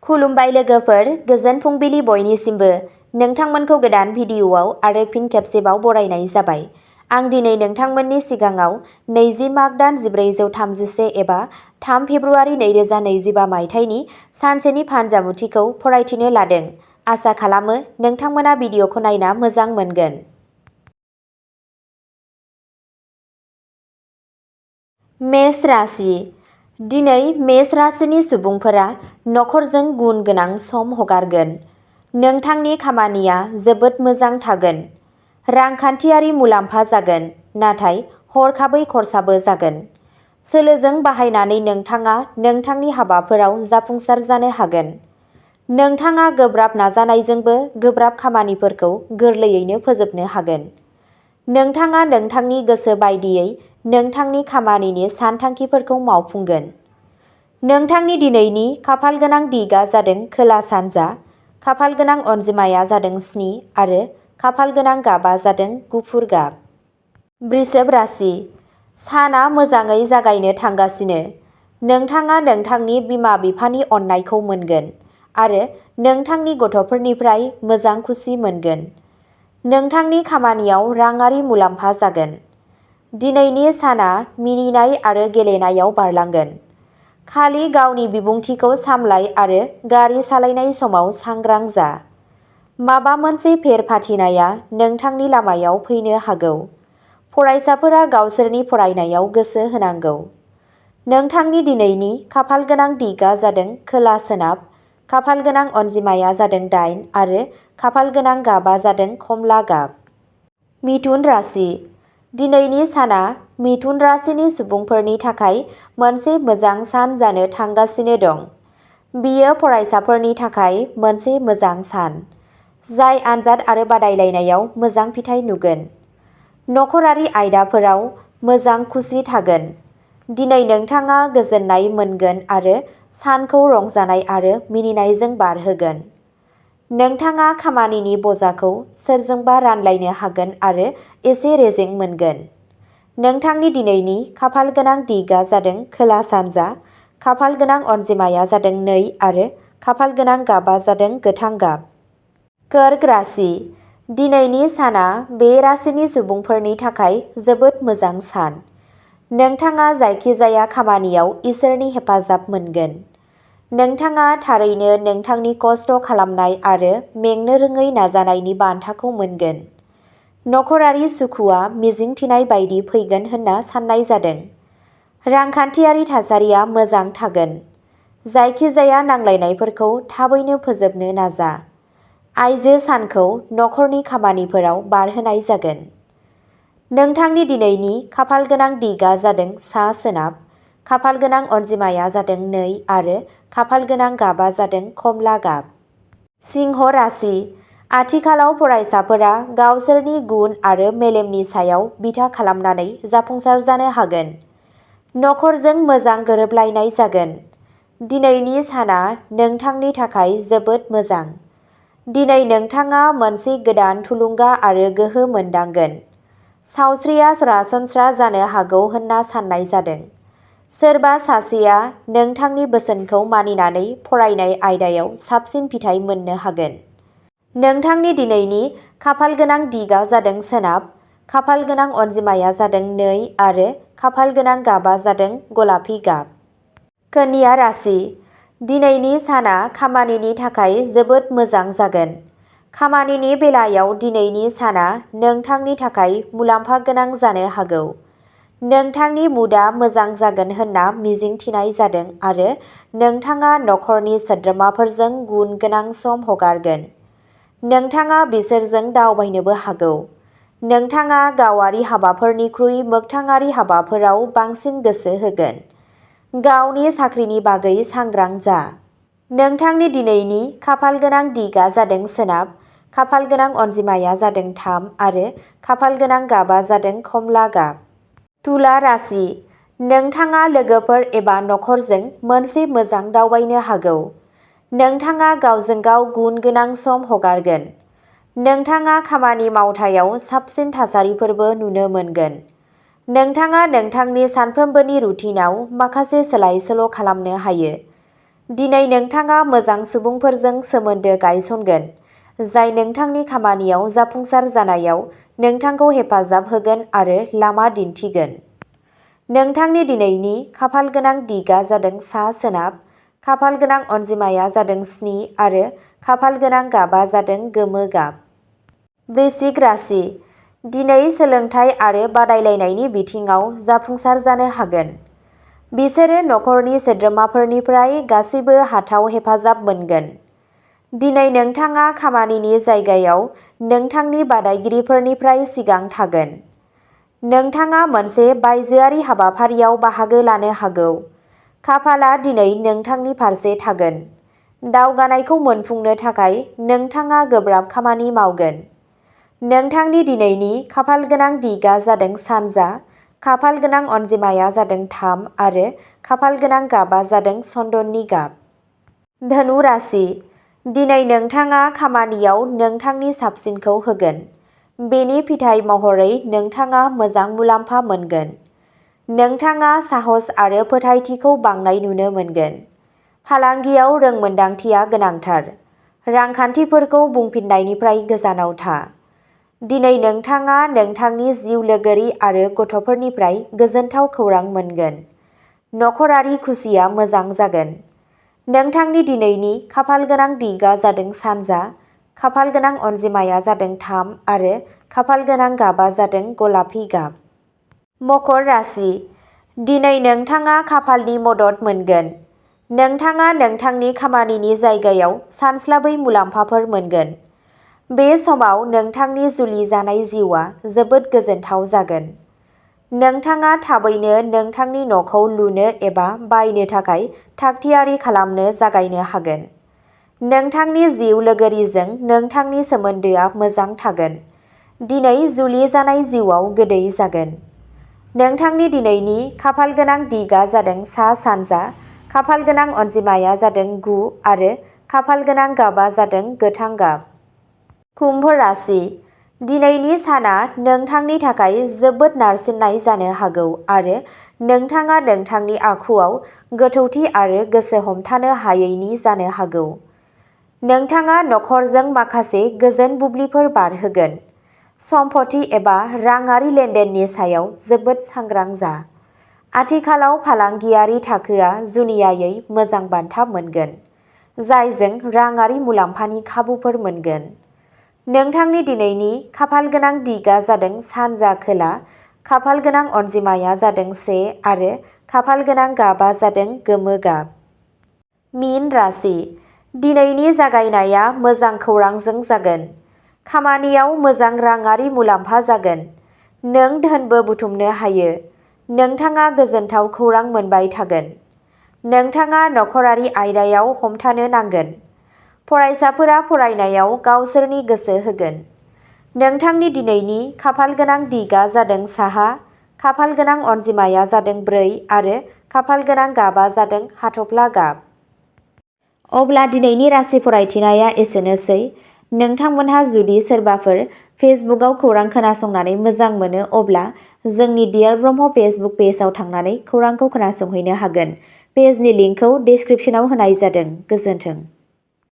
खुलुमबाय लोगोफोर, गोजोन फुंबिलि बयनिसिमबो। नोंथांमोनखौ गोदान भिडिअ'आव आरो फिन खेबसेबाव बरायनाय जाबाय। आं दिनै नोंथांमोननि सिगाङाव 20 माग दान 1431 एबा 3 फेब्रुआरि 2025 मायथाइनि सानसेनि फानजामुथिखौ फरायथिनो लादों। आसा खालामो नोंथांमोना भिडिअ'खौ नायना मोजां मोनगोन। मेष राशि। दिनै मेष राशिनि सुबुंफोरा नखरजों गुन गोनां सम हगारगोन। नोंथांनि खामानिया जोबोद मोजां थागोन। रांखान्थियारि मुलाम्फा जागोन, नाथाय हरखाबै खरसाबो जागोन। सोलोजों बाहायनानै नोंथाङा नोंथांनि हाबाफोराव जाफुंसार जानो हागोन। नोंथाङा गोब्राब नाजानायजोंबो गोब्राब खामानिफोरखौ गोरलैयैनो फोजोबनो हागोन। नोंथाङा नोंथांनि गोसो बायदियै नोंथांनि खामानिनि सानथांखिफोरखौ मावफुंगोन। नोंथांनि दिनैनि खाफालगोनां दिगआ जादों खोला-सानजा, खाफालगोनां अनजिमाया जादों 7 आरो खाफालगोनां गाबआ जादों गुफुर गाब। वृषभ राशि। साना मोजाङै जागायनो थांगासिनो। नोंथाङा नोंथांनि बिमा-बिफानि अननायखौ मोनगोन आरो नोंथांनि गथ'फोरनिफ्राय मोजां खुसि मोनगोन। नोंथांनि खामानियाव राङारि मुलाम्फा जागोन। दिनैनि साना मिनिनाय आरो गेलेनायाव बारलांगोन। खालि गावनि बिबुंथिखौ सामलाय आरो गारि सालायनाय समाव सांग्रां जा। माबा मोनसे फेर फाथिनाया नोंथांनि लामायाव फैनो हागौ। फरायसाफोरा गावसोरनि फरायनायाव गोसो होनांगौ। नोंथांनि दिनैनि खाफालगोनां दिगआ जादों खोला-सोनाब, खाफालगोनां अनजिमाया जादों 8 आरो खाफालगोनां गाबआ जादों खमला गाब। मिथुन राशि। दिनैनि साना मिथुन राशिनि सुबुंफोरनि थाखाय मोनसे मोजां सान जानो थांगासिनो दं। बियो फरायसाफोरनि थाखाय मोनसे मोजां सान, जाय आनजाद आरो बादायलायनायाव मोजां फिथाय नुगोन। नखरारि आयदाफोराव मोजां खुसि थागोन। दिनै नोंथाङा गोजोननाय मोनगोन आरो सानखौ रंजानाय आरो मिनिनायजों बारहोगोन। नोंथाङा खामानिनि बजाखौ सोरजोंबा रानलायनो हागोन आरो एसे रेजें मोनगोन। नोंथांनि दिनैनि खाफालगोनां दिगआ जादों खोला-सानजा, खाफालगोनां अनजिमाया जादों 2 आरो खाफालगोनां गाबआ जादों गोथां गाब। कर्क राशि। दिनैनि साना बे राशिनि सुबुंफोरनि थाखाय जोबोद मोजां सान। नोंथाङा जायखिजाया खामानियाव इसोरनि हेफाजाब मोनगोन। नोंथाङा थारैनो नोंथांनि खस्थ' खालामनाय आरो मेंनो रोङै नाजानायनि बान्थाखौ मोनगोन। नखरारि सुखुआ मिजिंथिनाय बायदि फैगोन होनना साननाय जादों। रांखान्थियारि थासारिया मोजां थागोन। जायखिजाया नांलायनायफोरखौ थाबैनो फोजोबनो नाजा। आइजो सानखौ नखरनि खामानिफोराव बारहोनाय जागोन। नोंथांनि दिनैनि खाफालगोनां दिगआ जादों सा-सोनाब, खाफालगोनां अनजिमाया जादों 2 आरो खाफालगोनां गाबआ जादों खमला गाब। सिंह राशि। आथिखालाव फरायसाफोरा गावसोरनि गुन आरो मेलेमनि सायाव बिथा खालामनानै जाफुंसार जानो हागोन। नखरजों मोजां गोरोबलायनाय जागोन। दिनैनि साना नोंथांनि थाखाय जोबोद मोजां। दिनै नोंथाङा मोनसे गोदान थुलुंगा आरो गोहो मोनदांगोन। सावस्रिया सरासनस्रा जानो हागौ होनना साननाय जादों। सोरबा सासेया नोंथांनि बोसोनखौ मानिनानै फरायनाय आयदायाव साबसिन फिथाय मोननो हागोन। नोंथांनि दिनैनि खाफालगोनां दिगआ जादों सोनाब, खाफालगोनां अनजिमाया जादों 2 आरो खाफालगोनां गाबआ जादों गलापि गाब। कन्या राशि। दिनैनि साना खामानिनि थाखाय जोबोद मोजां जागोन। खामानिनि बेलायाव दिनैनि साना नोंथांनि थाखाय मुलाम्फा गोनां जानो हागौ। नोंथांनि मुडआ मोजां जागोन होनना मिजिंथिनाय जादों आरो नोंथाङा नखरनि सोद्रोमाफोरजों गुन गोनां सम हगारगोन। नोंथाङा बिसोरजों दावबायनोबो हागौ। नोंथाङा गावारि हाबाफोरनिख्रुइ मोगथाङारि हाबाफोराव बांसिन गोसो होगोन। गावनि साख्रिनि बागै सांग्रां जा। नोंथांनि दिनैनि खाफालगोनां दिगआ जादों सोनाब, खाफालगोनां अनजिमाया जादों 3 आरो खाफालगोनां गाबआ जादों खमला गाब। तुला राशि। नोंथाङा लोगोफोर एबा नखरजों मोनसे मोजां दावबायनो हागौ। नोंथाङा गावजों गाव गुन गोनां सम हगारगोन। नोंथाङा खामानि मावथायाव साबसिन थासारिफोरबो नुनो मोनगोन। नोंथाङा नोंथांनि सानफ्रोमबोनि रुटिनआव माखासे सोलाय-सोल' खालामनो हायो। दिनै नोंथाङा मोजां सुबुंफोरजों सोमोन्दो गायसनगोन, जाय नोंथांनि खामानियाव जाफुंसार जानायाव नोंथांखौ हेफाजाब होगोन आरो लामा दिन्थिगोन। नोंथांनि दिनैनि खाफालगोनां दिगआ जादों सा-सोनाब, खाफालगोनां अनजिमाया जादों 7 आरो खाफालगोनां गाबा जादों गोमो गाब। वृश्चिक राशि, दिनै सोलोंथाइ आरो बादायलायनायनि बिथिङाव जाफुंसार जानो हागोन। बिसोरो नखरनि सोद्रोमाफोरनिफ्राय गासैबो हाथाव हेफाजाब मोनगोन। दिनै नोंथाङा खामानिनि जायगायाव नोंथांनि बादायगिरिफोरनिफ्राय सिगां थागोन। नोंथाङा मोनसे बायजोआरि हाबाफारियाव बाहागो लानो हागौ। खाफालआ दिनै नोंथांनि फारसे थागोन। दावगानायखौ मोनफुंनो थाखाय नोंथाङा गोब्राब खामानि मावगोन। नोंथांनि दिनैनि खाफालगोनां दिगआ जादों सानजा, खाफालगोनां अनजिमाया जादों 3 आरो खाफालगोनां गाबा जादों चन्दननि गाब। धनु राशि, दिनै नोंथाङा खामानियाव नोंथांनि साबसिनखौ होगोन। बेनि फिथाइ महरै नोंथाङा मोजां मुलाम्फा मोनगोन। नोंथाङा साहस आरो फोथायथिखौ बांनाय नुनो मोनगोन। फालांगियाव रोंमोनदांथिया गोनांथार। रांखान्थिफोरखौ बुंफिननायनिफ्राय गोजानाव था। दिनै नोंथाङा नोंथांनि जिउ लोगोरि आरो गथ'फोरनिफ्राय गोजोनथाव खौरां मोनगोन। नखरारि खुसिया मोजां जागोन। नोंथांनि दिनैनि खाफालगोनां दिगआ जादों सानजा, खाफालगोनां अनजिमाया जादों 3 आरो खाफालगोनां गाबा जादों गलापि गाब। मकर राशि, दिनै नोंथाङा खाफालनि मदद मोनगोन। नोंथाङा नोंथांनि खामानिनि जायगायाव सानस्लाबै मुलाम्फाफोर मोनगोन। बे समाव नोंथांनि जुलि जानाय जिउआ जोबोद गोजोनथाव जागोन। नोंथाङा थाबैनो नोंथांनि न'खौ लुनो एबा बायनो थाखाय थागथियारि खालामनो जागायनो हागोन। नोंथांनि जिउ लोगोरिजों नोंथांनि सोमोन्दोआ मोजां थागोन। दिनै जुलि जानाय जिउआव गोदै जागोन। नोंथांनि दिनैनि खाफालगोनां दिगआ जादों सा-सानजा, खाफालगोनां अनजिमाया जादों 9 आरो खाफालगोनां गाबा जादों गोथां गाब। कुम्भ राशि, दिनैनि साना नोंथांनि थाखाय जोबोद नारसिननाय जानो हागौ आरो नोंथाङा नोंथांनि आखुआव गोथौथि आरो गोसो हमथानो हायैनि जानो हागौ। नोंथाङा नखरजों माखासे गोजोन बुब्लिफोर बारहोगोन। सम्पथि एबा राङारि लेनदेननि सायाव जोबोद सांग्रां जा। आथिखालाव फालांगियारि थाखोआ जुनियायै मोजां बान्था मोनगोन, जायजों राङारि मुलाम्फानि खाबुफोर मोनगोन। नोंथांनि दिनैनि खाफालगोनां दिगआ जादों सानजा खोला, खाफालगोनां अनजिमाया जादों 1 आरो खाफालगोनां गाबा जादों गोमो गाब। मीन राशि, दिनैनि जागायनाया मोजां खौरांजों जागोन। खामानियाव मोजां राङारि मुलाम्फा जागोन। नों धोनबो बुथुमनो हायो। नोंथाङा गोजोनथाव खौरां मोनबाय थागोन। नोंथाङा नखरारि आयदायाव हमथानो नांगोन। फरायसाफोरा फरायनायाव गावसोरनि गोसो होगोन। नोंथांनि दिनैनि खाफालगोनां दिगआ जादों साहा, खाफालगोनां अनजिमाया जादों 4 आरो खाफालगोनां गाबा जादों हाथफ्ला गाब। अब्ला दिनैनि राशि फरायथिनाया एसेनोसै। नोंथांमोनहा जुदि सोरबाफोर फेसबुकआव खौरां खोनासंनानै मोजां मोनो अब्ला जोंनि डियार ब्रह्म फेसबुक पेजआव थांनानै खौरांखौ खोनासंहैनो हागोन। पेजनि लिंकखौ डिस्क्रिप्शनाव होनाय जादों। गोजोन्थों।